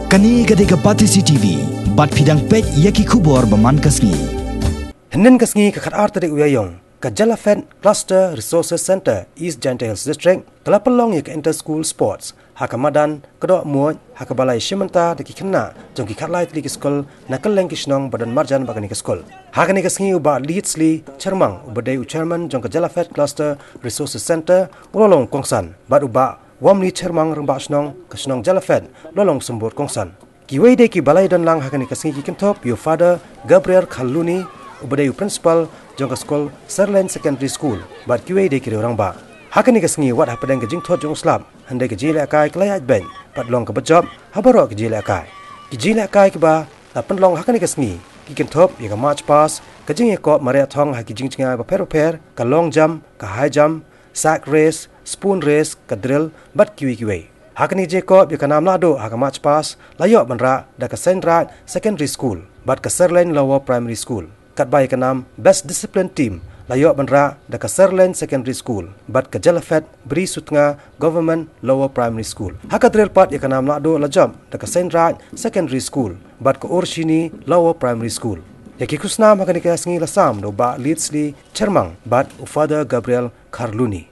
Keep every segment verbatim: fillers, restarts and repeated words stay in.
Kane ka dei ka Batesi T V, bad phi dang peit ïa ki khubor ba man ka sngi. Hynnin ka sngi ka khatar tarik u Ïaïong, ka Jalaphet Cluster Resources Centre, East Jaintia Hills District, ka la pynlong ïa ka Inter School Sports ha ka madan Kdoh Muid, ha kaba la ïashim bynta da ki khynnah jong ki khatlai tylli ki skul na kylleng ki shnong ba don marjan bad kane ka skul. Ha kane ka sngi u Bah Leedslee Chyrmang, uba dei u Chairman jong ka Jalaphet Cluster Resources Centre, u la long kongsan, bad u Bah Wamli Chyrmang, Rangbah Shnong ka shnong Jalaphet, u la long symbud kongsan. Kiwei de kiba la ïadon lang ha kane ka sngi ki kynthup ïa u Father Gabriel Kharluni, uba dei u Principal jong ka skul Syrleng Secondary School, bad kiwei de ki riew rangbah. Ha kane ka sngi, wat hapdeng ka jingthut jong u slap, hynrei ka jingïalehkai ka la ïaid beit, bad long kaba jop ha baroh ka jingïalehkai. Ki jingïalehkai kiba la pynlong ha kane ka sngi ki kynthup ïa ka march past, ka jingïakop mareh thong ha ki jingjngai bapher bapher, ka long jump, ka high jump, sack race, spoon race, ka drill, bad kiwei kiwei. Ha kane ka jingïakop ïa ka nam lahduh ha ka march past la ïoh ban rah da ka Seiñ Raij Secondary School bad ka Syrleng Lower Primary School. Katba ïa ka nam Best Discipline Team la ïoh ban rah da ka Syrleng Secondary School bad ka Jalaphet Bri Sutnga Government Lower Primary School. Ha ka drill pat ïa ka nam lahduh la jop da ka Seiñ Raij Secondary School bad ka Urshini Lower Primary School. Ïa ki khusnam ha kane ka sngi la sam da u Bah Leedslee Chyrmang bad u Father Gabriel Kharluni.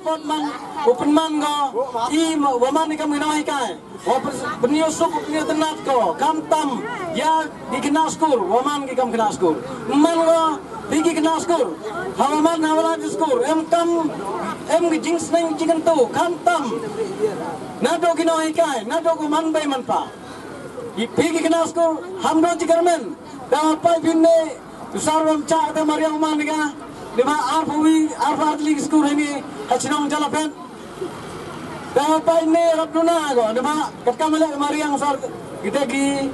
Man, u pynman ko, i ma-, wa man i kam ki nonghikai. Wa pyn-, pynïoh suk, pynïoh tynnat ko, khamtam ïa ki khynnah skul, wa man ki kam khynnah skul. Man ko, phi ki khynnah skul. Hawa man, hawa lad skul. Em kam, em ki jingsneng jingkyntu, khamtam. Naduh ki nonghikai, naduh ki man bei man pa. Ki phi ki khynnah skul, ham duh jingkyrmen. Da pait phi ne, u sar bym chah te mariang man ka. Ni ba arphew wi, arphew ar tylli ki skul heini, ha shnong Jalaphet. Da pait ne rap duna ko, ni ba, katkam leh mariang sar, kita ki,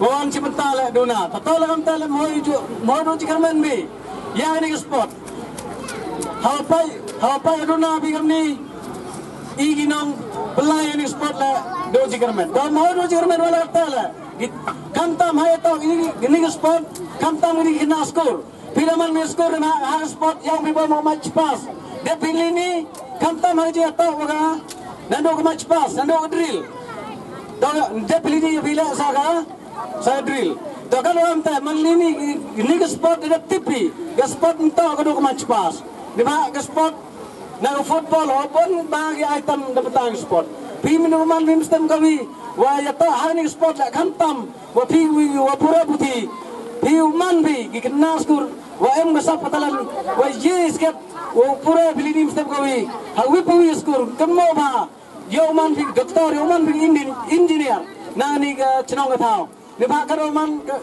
wan chi bynta leh duna. Tato leh kam ta leh moi ju, moi duh jingkyrmen bi. Ïa ni ki sport. Hawa pait, hawa pait duna bi kam ni. I ki nongpynlait ïa ni sport la duh jingkyrmen. Da mo duh jingkyrmen wala ta la. Ki, khamtam ha ïa to i ni, i ni sport, khamtam i ni khynnah skul. Phi da man ni skul na ha sport ïa phi ba mo march past. Dep phi lini ni, khamtam ha ïa to wa ka. Naduh ka march past, naduh ka drill. To dep phi lini phi la sa ka. Sa drill. To ka lam te man lini, ni ka sport da tipi. Ka sport nto ka duk march past. Ni ba ka sport na ka football ho pun ba ki item da bynta ka sport. Phi minu man phi mstem kawi. Wa ïa to ha ni ka sport la khamtam. Wa phi wi wa pura puthi. Phi u man phi ki khynnah skul. Wa em ka sap patalan. Wa ye sket. Wa pura phi lini mstem kawi. Ha wi pa wi skul. Kynmo ba. Ïoh man phi doktor, ïoh man phi engi-, engineer. Na ni ka chnong ka thaw. Ni ba ka ro man ka,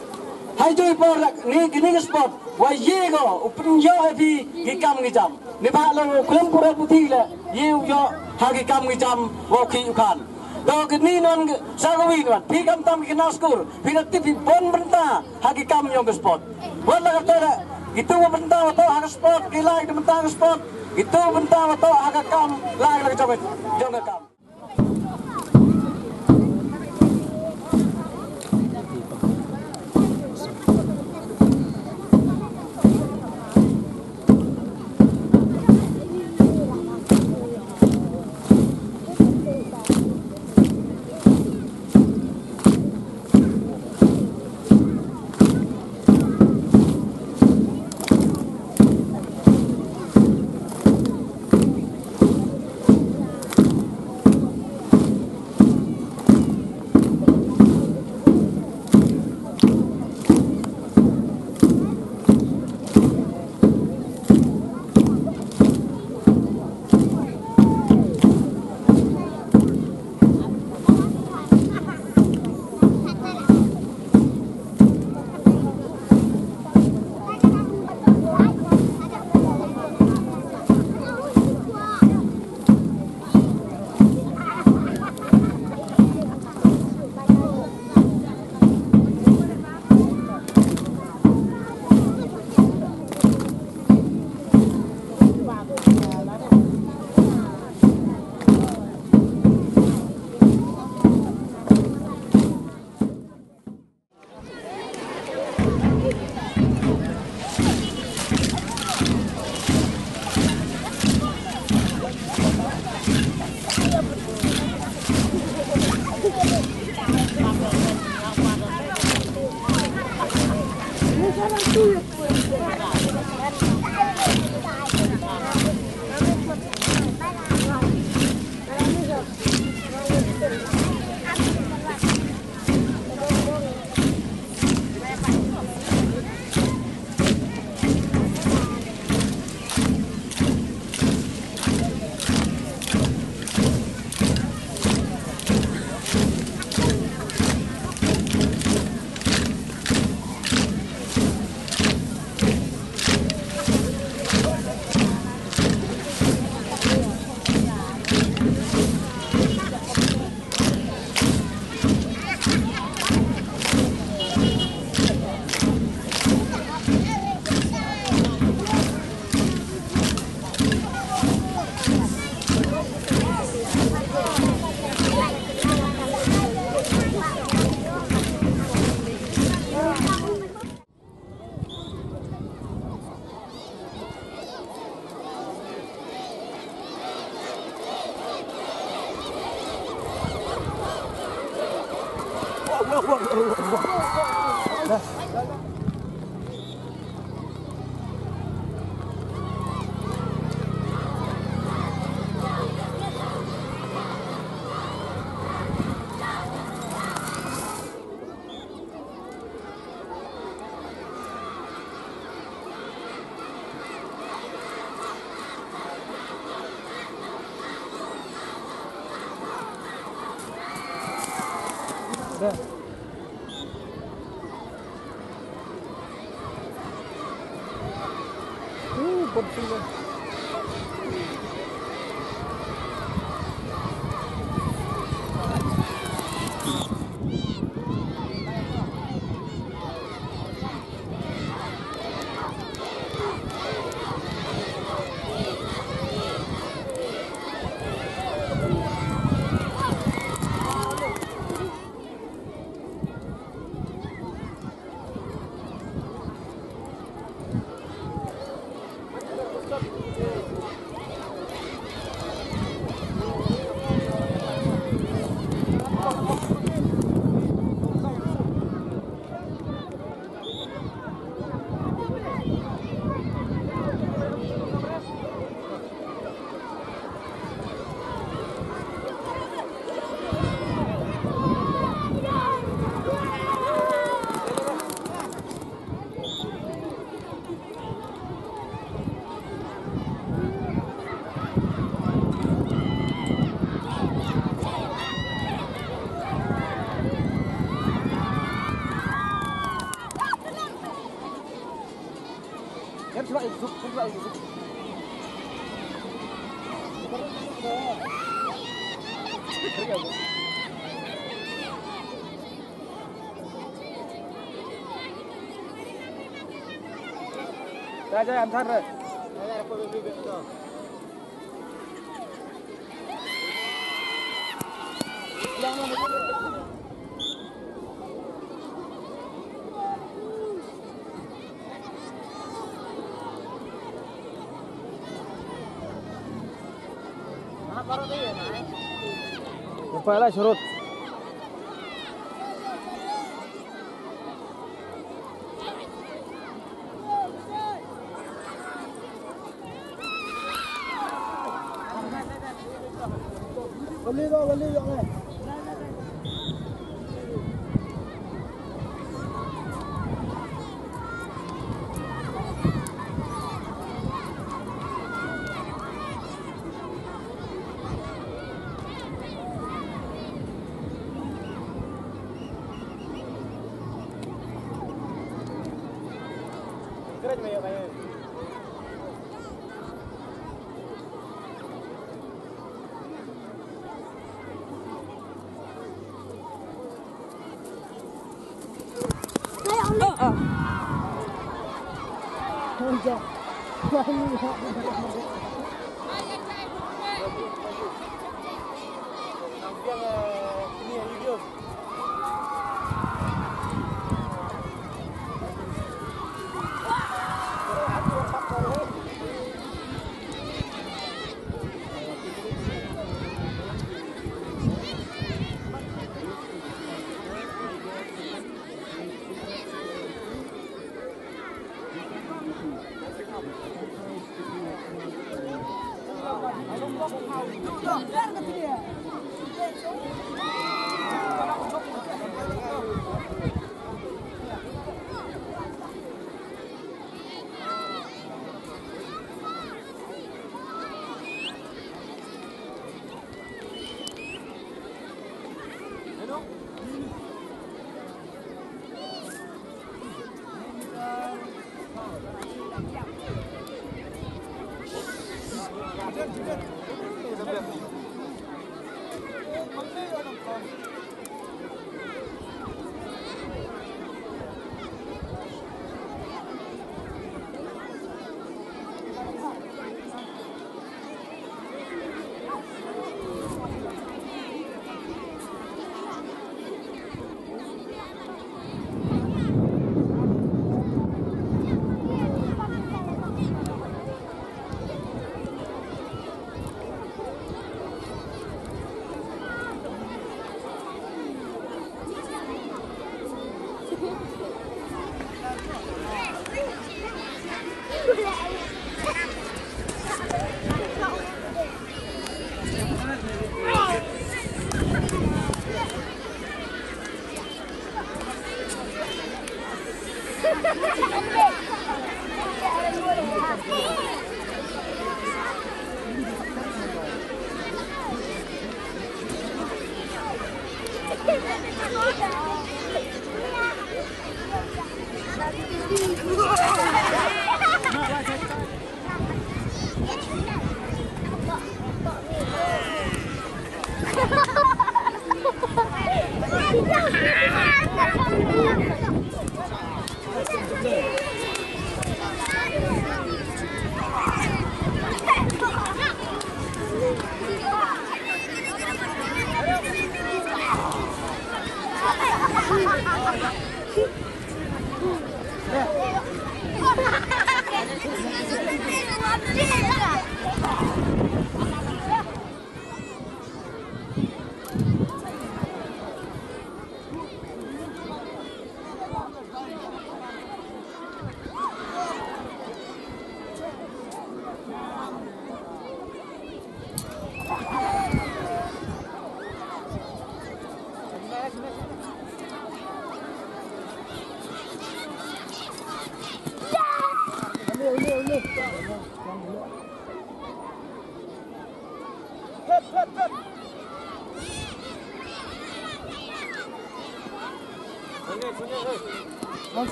hai joi por la, ni, ni ka sport. Wa ye ko, u pynïoh ha phi ki kam ki jam. Ni ba la u khlem pura puthi la, ye u ïoh ha ki kam ki jam, wa u khih u khan. To ki ni non ka, sa ka wi non, phi khamtam ki khynnah skul, phi da tip phi bun bynta, ha ki kam jong ka sport. Wat la ka to la, kitu bynta wa to ha ka sport, ki lai bynta ha ka sport, kitu bynta wa to ha ka kam, lai la ka jong ka, jong ka kam. Jai, jai, antar, eh. Nampak lah surut.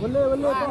Boleh, boleh, Pak.